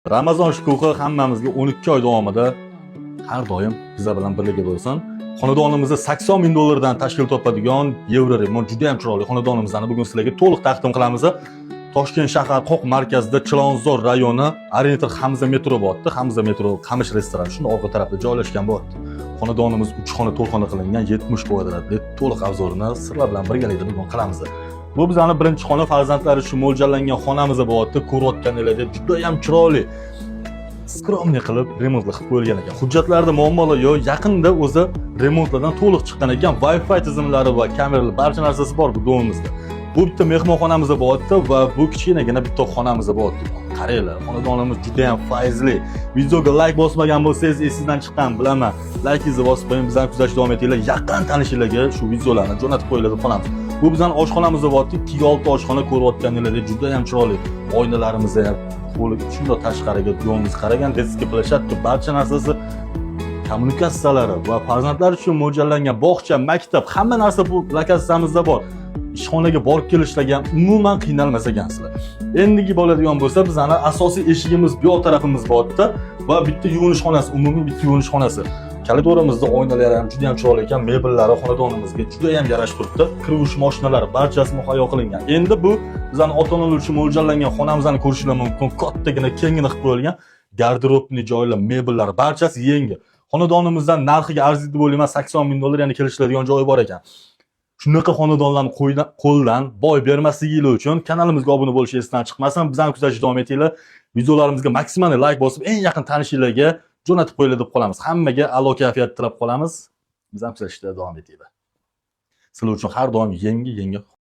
Ramazon shukuhi hammamizga 12 oy davomida har doim bizlar bilan birga bo'lsin. Xonadonimizda 80 ming dollardan tashkil topadigan yevro remont, juda ham chiroyli xonadonimizni bugun sizlarga to'liq taqdim qilamiz. Toshkent shahar qoq markazida, Chilonzor rayoni, Oriental Hamza metro bo'lyapti. Hamza metro, Qamish restoran shuni orqa tarafida joylashgan bo'lyapti. Xonadonimiz 3 xona, 4 xona qilingan, 70 kvadratli to'liq обзор ini sizlar bilan birgalikda bugun qilamiz. Bu bizani birinchi xona, farzandlar uchun mo'ljallangan xonamiz bo'lyapti. Ko'rayotganinglardek, juda ham chiroyli, скромный qilib remontlar qilib qo'yilgan ekan. Hujjatlarda muammolar yo'q. Yaqinda o'zi remontlardan to'liq chiqqan ekan. Wi-Fi tizimlari va kameralar, barcha narsasi bor bu дом imizda. Bu bitta mehmonxonamiz bo'lyapti va bu kichkinagina bitta xonamiz bo'lyapti. Qaranglar, xonadonimiz juda ham fayzli. Videoga layk bosmagan bo'lsangiz, esingizdan chiqqan, bilaman. Laykingizni bosib qo'ying, bizani kuzatishda davom etinglar. Yaqin tanishinglarga shu videolarni jo'natib qo'yinglar deb qolamiz. Bu bizani oshxonamiz bo'lyapti. 2 olti oshxona, ko'rayotganinglardek, juda ham chiroyli. Oynalarimiz ham qo'li shundoq tashqariga дом imiz qaragan, детский площадка, barcha narsasi, kommunikatsiyalari va farzandlar uchun mo'ljallangan bog'cha, maktab, hamma narsa bu lokatsiyamizda bor. Ishxonaga borib kelishlarga ham umuman qiynalmas ekansizlar. Endigi bo'ladigan bo'lsa, bizani asosiy eshigimiz bu yoq tarafimiz bo'lyapti va bitta yuvinish xonasi, umumiy bitta yuvinish xonasi. Koridorimizda oynalar ham juda ham chiroyli ekan, mebellari xonadonimizga juda ham yarashib turibdi. Kir yuvish mashinalari, barchasi muhayyo qilingan. Endi bu bizani ota-onalar uchun mo'ljallangan xonamizni ko'rishinglar mumkin. Kattagina, kenggina qilib qo'yilgan гардеробный joylar, mebellar, barchasi yangi. Xonadonimizdan narxiga arziydi deb o'ylayman, 80 ming dollar, ya'ni kelishiladigan joyi bor ekan. Shunaqa xonadonlarni qo'ldan boy bermasliginglar uchun kanalimizga obuna bo'lish esdan chiqmasin. Bizani kuzatishda davom etinglar. Videolarimizga maksimal layk bosib, eng yaqin tanishinglarga jo'natib qo'yinglar deb qolamiz. Hammaga a'lo kayfiyat tilab qolamiz. Bizani kuzatishda davom etinglar. Sizlar uchun har doim yangi yangi